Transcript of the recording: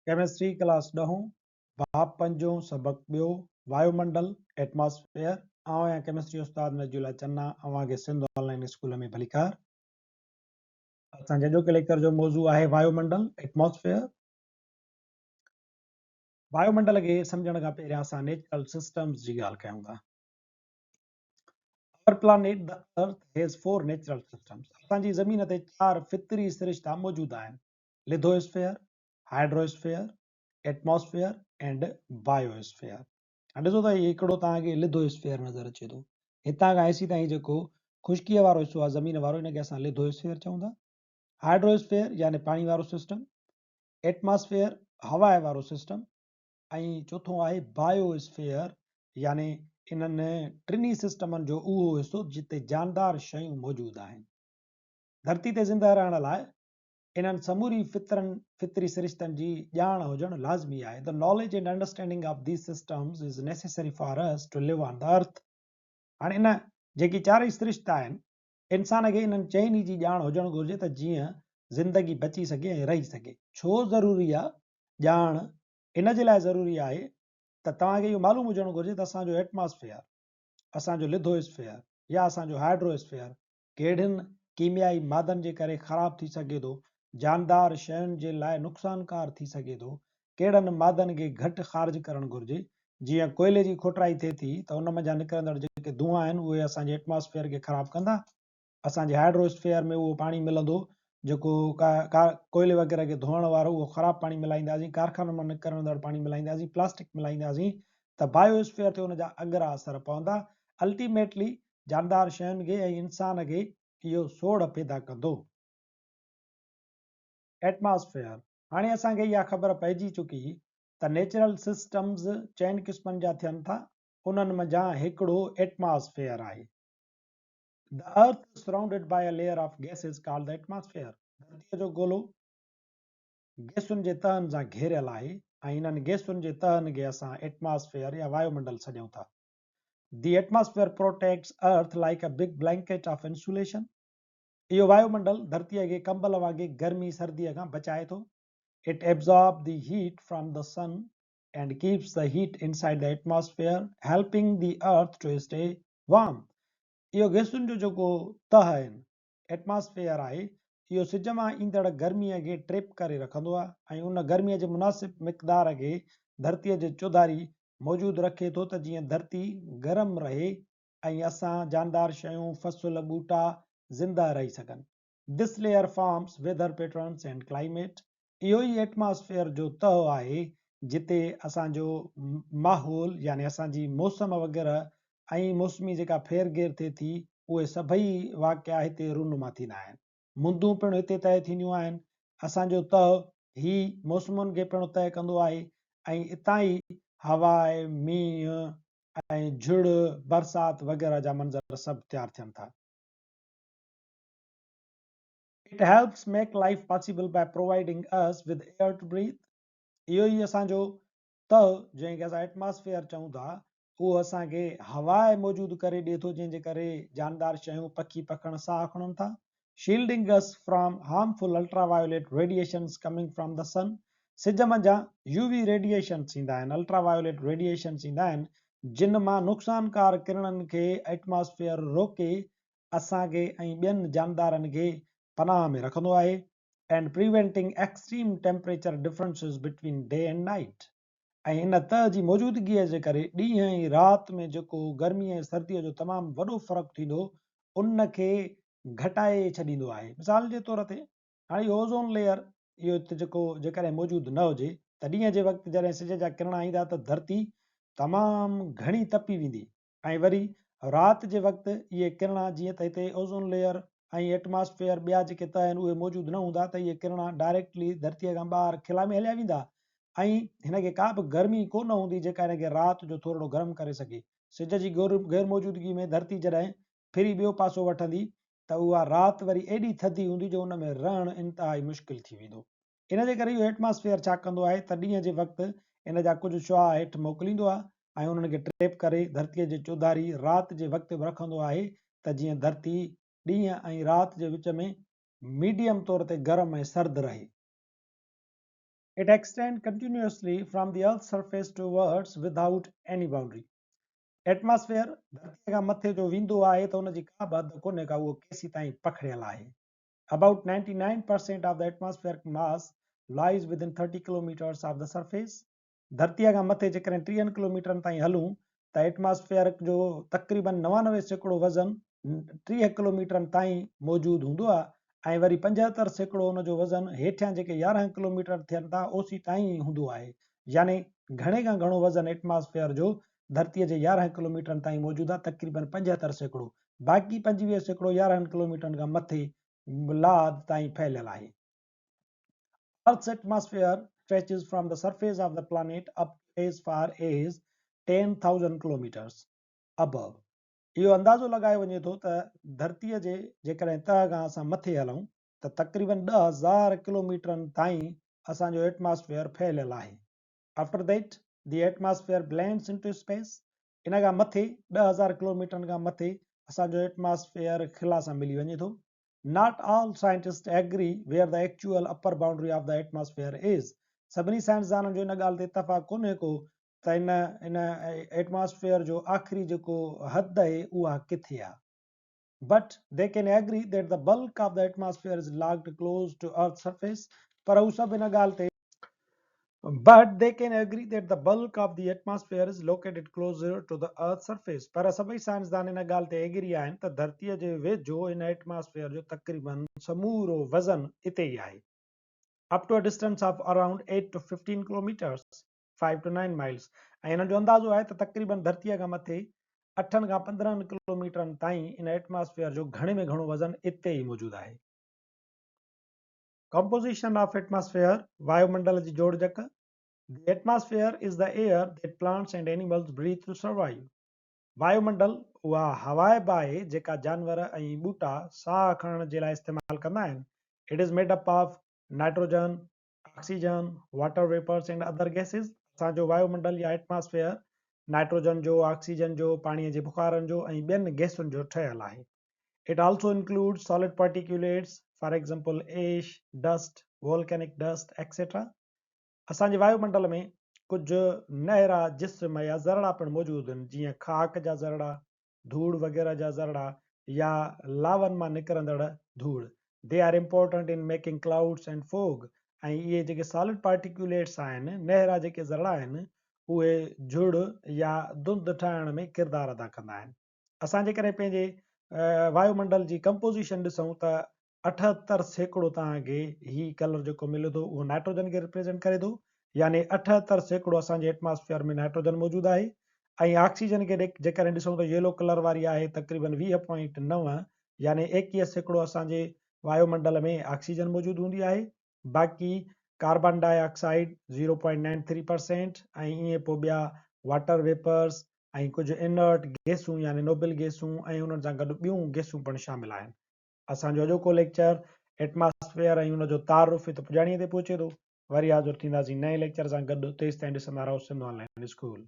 Chemistry class ڏهون، باب پنجون، سبق ٻيو، وايومنڊل، Atmosphere، آئون آهيان ڪيمسٽري استاد نجي الله چنا، اوهان کي سنڌ آن لائين اسڪول ۾ ڀليڪار. اسان جي اڄوڪي ليڪچر جو موضوع آهي وايومنڊل، Atmosphere. وايومنڊل کي سمجهڻ کان پهريان اسان نيچرل سسٽمز جي ڳالهه ڪيون ٿا. Our planet the earth has four natural systems. اسان جي زمين تي چار فطري سرشتا موجود آهن. Lithosphere, hydrosphere, atmosphere and biosphere. هاڻي ڏسو ته هي هڪڙو توهان کي لڌواسفيئر نظر اچي ٿو. هتان کان هيسي تائين جيڪو خشڪيء وارو حصو آهي زمين وارو ان کي اسان لڌواسفيئر چئون ٿا. هائڊرواسفيئر يعني پاڻي وارو سسٽم، ايٽماسفيئر هوا وارو سسٽم ۽ چوٿون آهي بايواسفيئر يعني انهن ٽنهي سسٽمن جو اهو حصو جتي جاندار شيون موجود آهن. ڌرتي تي زندهه رهڻ لاء انهن سموري فطرن، فطري سرشتن جي ڄاڻ هجڻ لازمي آهي. The knowledge and understanding of these systems is necessary for us to live on the earth. هاڻي ان جيڪي چارئي سرشتا آهن، انسان کي انهن چئني جي ڄاڻ هجڻ گهرجي ته جيئن زندگي بچي سگهي ۽ رهي سگهي. ڇو ضروري آهي ڄاڻ؟ ان جي لاء ضروري آهي ته توهان کي اهو معلوم هجڻ گهرجي ته اسان جو ايٽماسفيئر، اسان جو لڌواسفيئر يا اسان جو هائيڊرواسفيئر ڪهڙين ڪيميائي مادن جي ڪري خراب ٿي سگهي ٿو، جاندار شين جي لاء نقصانڪار ٿي سگهي ٿو، ڪهڙن مادن کي گهٽ خارج ڪرڻ گهرجي، جيئن ڪوئلي جي کوٽرائي ٿئي ٿي ته ان منجهان نڪرندڙ جيڪي دونهان آهن اهي اسان جي ايٽماسفيئر کي خراب ڪندا، اسان جي هائيڊرواسفيئر ۾ اهو پاڻي ملندو جيڪو ڪوئلي وغيره کي ڌوئڻ وارو اهو خراب پاڻي ملائينداسين، ڪارخانن مان نڪرندڙ پاڻي ملائينداسين، پلاسٽڪ ملائينداسين ته بايو اسفيئر تي ان جا اگرا اثر پوندا، الٽيميٽلي جاندار شين کي ۽ انسان کي اهو سوڙهه پيدا ڪندو. ايٽماسفيئر، هاڻي اسان کي اها خبر پئجي چڪي ته نيچرل سسٽمز چئن قسمن جا ٿين ٿا، انهن منجهان هڪڙو ايٽماسفيئر آهي. The earth is surrounded by a layer of gases called the atmosphere. ڌرتيء جو گولو گئسن جي تهن سان گهيريل آهي ۽ انهن گئسن جي تهن کي اسان ايٽماسفيئر يا وايومنڊل سڏيون ٿا. The atmosphere protects earth like a big blanket of insulation. اهو وايومنڊل ڌرتيء کي ڪمبل وانگي گرمي سرديء کان بچائي ٿو. It absorbs the heat from the sun and keeps the heat inside the atmosphere, helping the earth to stay warm. اهو گئسن جو جيڪو تهه آهن، Atmosphere، آهي، اهو سج مان ايندڙ گرميء کي ٽريپ ڪري رکندو آهي ۽ ان گرميء جي مناسب مقدار کي ڌرتيء جي چوڌاري موجود رکي ٿو ته جيئن ڌرتي گرم رهي ۽ اسان جاندار شيون، فصل، ٻوٽا زنده رهي سگهن. This layer forms weather patterns and climate. اهو ئي ايٽماسفيئر جو تهه آهي جتي اسان جو ماحول يعني اسان جي موسم وغيره ۽ موسمي جيڪا ڦيرگهير ٿئي ٿي اهي سڀئي واقعا هتي رونما ٿيندا آهن. مندون پڻ هتي طئي ٿينديون آهن. اسان جو تهه هي موسمن کي پڻ طئي ڪندو آهي ۽ اتان ئي هوا، مينهن ۽ جھڙ، برسات وغيره جا منظر سڀ تيار ٿين ٿا. It helps make life possible by providing us with air to breathe. اهو ئي اسان جو تهه جنهن کي اسان ايٽماسفيئر چئون ٿا اهو اسان کي هوا موجود ڪري ڏئي ٿو جنهن جي ڪري جاندار شيون، پکي پکڻ ساهه کڻن ٿا. Shielding us from harmful ultraviolet radiations coming from the sun. سج منجهان يو وي ريڊيئيشنس ايندا آهن، الٽرا وايوليٽ ريڊيئيشنس ايندا آهن جن مان نقصانڪار ڪرڻن کي ايٽماسفيئر روڪي اسان کي ۽ ٻين جاندارن کي پناهه ۾ رکندو آهي. And preventing extreme temperature differences between day and night. ۽ ان تهه جي موجودگيء جي ڪري ڏينهن ۽ رات ۾ جيڪو گرمي ۽ سرديء جو تمام وڏو فرق ٿيندو ان کي گهٽائي ڇڏيندو آهي. مثال جي طور تي هاڻي اهو اوزون ليئر اهو هت جيڪو جيڪڏهن موجود نه هجي ته ڏينهن جي وقت جڏهن سج جا ڪرڻا ايندا ته ڌرتي تمام گهڻي تپي ويندي ۽ وري رات جي وقت اهي ڪرڻا جيئن ته هتي اوزون ليئر ۽ ايٽماسفيئر ٻيا جيڪي تهه آهن اهي موجود نه هوندا ته اهي ڪرڻا ڊائريڪٽلي ڌرتيء کان ٻاهر خلا ۾ هليا ويندا ۽ هن کي ڪا به گرمي ڪو نه هوندي جيڪا هن کي رات جو ٿورڙو گرم ڪري سگهي. سج جي غير موجودگي ۾ ڌرتي جڏهن ڦري ٻيو پاسو وٺندي ته اها رات وري ايڏي ٿڌي هوندي جو ان ۾ رهڻ انتهائي مشڪل ٿي ويندو. ان جي ڪري اهو ايٽماسفيئر ڇا ڪندو آهي ته ڏينهن جي وقت ان جا ڪجهه شعاع هيٺ موڪليندو آهي ۽ انهن کي ٽريپ ڪري ڌرتيء جي چوڌاري رات جي وقت به رکندو آهي ته جيئن ڌرتي ڏينهن ۽ رات جي وچ ۾ ميڊيم طور تي گرم ۽ سرد رهي. It extends continuously from the earth's surface towards without any boundary. Atmosphere ڌرتيء کان مٿي جو ويندو آهي ته ان جي ڪا به حد ڪونهي ڪا اهو ڪيسيتائين پکڙيل آهي. About 99% of the atmospheric mass lies within 30 kilometers of the surface. ڌرتيء کان مٿي جيڪڏهن ٽيهن ڪلوميٽرن تائين هلون ته ايٽماسفيئرڪ جو تقريبن 99% وزن 30 ڪلوميٽرن تائين موجود هوندو آهي ۽ وري 75% ان جو وزن هيٺيان جيڪي 11 ڪلوميٽر ٿين ٿا اوسي تائين ئي هوندو آهي يعني گهڻي کان گهڻو وزن ايٽماسفيئر جو ڌرتيء جي 11 ڪلوميٽرن تائين موجود آهي تقريبن 75% باقي 25% 11 ڪلوميٽرن کان مٿي لاحد تائين ڦهليل آهي. Earth's atmosphere stretches from the surface of the planet up to as far as 10,000 kilometers above. اهو اندازو لڳايو وڃي ٿو ته ڌرتيء جي جيڪڏهن تهه کان اسان مٿي هلون ته تقريبن 10,000 ڪلوميٽرن تائين اسان جو ايٽماسفيئر ڦهليل آهي. After that, the atmosphere blends into space. ان کان مٿي 10,000 ڪلوميٽرن کان مٿي اسان جو ايٽماسفيئر خلا سان ملي وڃي ٿو. Not all scientists agree where the actual upper boundary of the atmosphere is. سڀني سائنسدانن جو ان ڳالهه تي اتفاق ڪونهي ڪو ته ان ان ايٽماسفيئر جو آخري جيڪو حد آهي اها ڪٿي آهي. But they can agree that the bulk of the atmosphere is locked close to earth's surface. پر هو سڀ ان ڳالهه تي But they can agree that the bulk of the atmosphere is located closer to the earth's surface. پر سڀئي سائنسدان ان ڳالهه تي agree آهن ته ڌرتيء جي ويجهو ان ايٽماسفيئر جو تقريبن سمورو وزن اتي ئي آهي. Up to a distance of around 8 to 15 kilometers, 5 to 9 miles، ۽ انهن جو اندازو آهي ته تقريبن ڌرتيء کان مٿي اٺن کان 15 ڪلوميٽرن تائين ان ايٽماسفيئر جو گهڻي ۾ گهڻو وزن اتي ئي موجود آهي. Composition of Atmosphere، وايومنڊل جي جوڙجڪ، The atmosphere is the air that plants and animals breathe to survive. وايومنڊل اها هوا به آهي جيڪا جانور ۽ ٻوٽا ساهه کڻڻ جي لاء استعمال ڪندا آهن. It is made up of nitrogen, oxygen, water vapours and other gases. اسان جو وايومنڊل يا ايٽماسفيئر نائٽروجن جو، آڪسيجن جو، پاڻيء جي بخارن جو ۽ ٻين گئسن جو ٺهيل آهي. It also includes solid particulates, for example, ash, dust, volcanic dust, etc. اسان جي وايومنڊل ۾ ڪجهه نهرا جسم يا ذرڙا پڻ موجود آهن جيئن خاڪ جا ذرڙا، ڌوڙ وغيره جا ذرڙا يا لاون مان نڪرندڙ ڌوڙ. They are important in making clouds and fog ۽ اهي جيڪي solid particulates آهن، نهرا جيڪي ذرڙا آهن، اهي جھڙ يا ڌنڌ ٺاهڻ ۾ ڪردار ادا ڪندا آهن. اسان جيڪڏهن پنهنجي وايومنڊل جي ڪمپوزيشن ڏسون ته 78% توهان کي هي ڪلر جيڪو ملي ٿو اهو نائٽروجن کي ريپريزنٽ ڪري ٿو يعني 78% اسان جي ايٽماسفيئر ۾ نائٽروجن موجود آهي ۽ آڪسيجن کي جيڪڏهن ڏسون ته ييلو ڪلر واري آهي تقريبن 20.9 يعني 21% اسان جي وايومنڊل ۾ آڪسيجن موجود هوندي آهي باقي carbon dioxide zero point nine three percent ۽ ائين پوء ٻيا واٽر ويپرز ۽ ڪجهه انرٽ گئسون يعني نوبل گئسون ۽ انهن سان گڏ ٻيون گئسون پڻ شامل آهن. اسان جو اڄوڪو ليڪچر ايٽماسفيئر ۽ ان جو تعارف هت پڄاڻيء تي پهچي ٿو. وري حاضر ٿينداسين نئين ليڪچر سان گڏ تيستائين ڏسندا رهو سنڌ آن لائين اسڪول.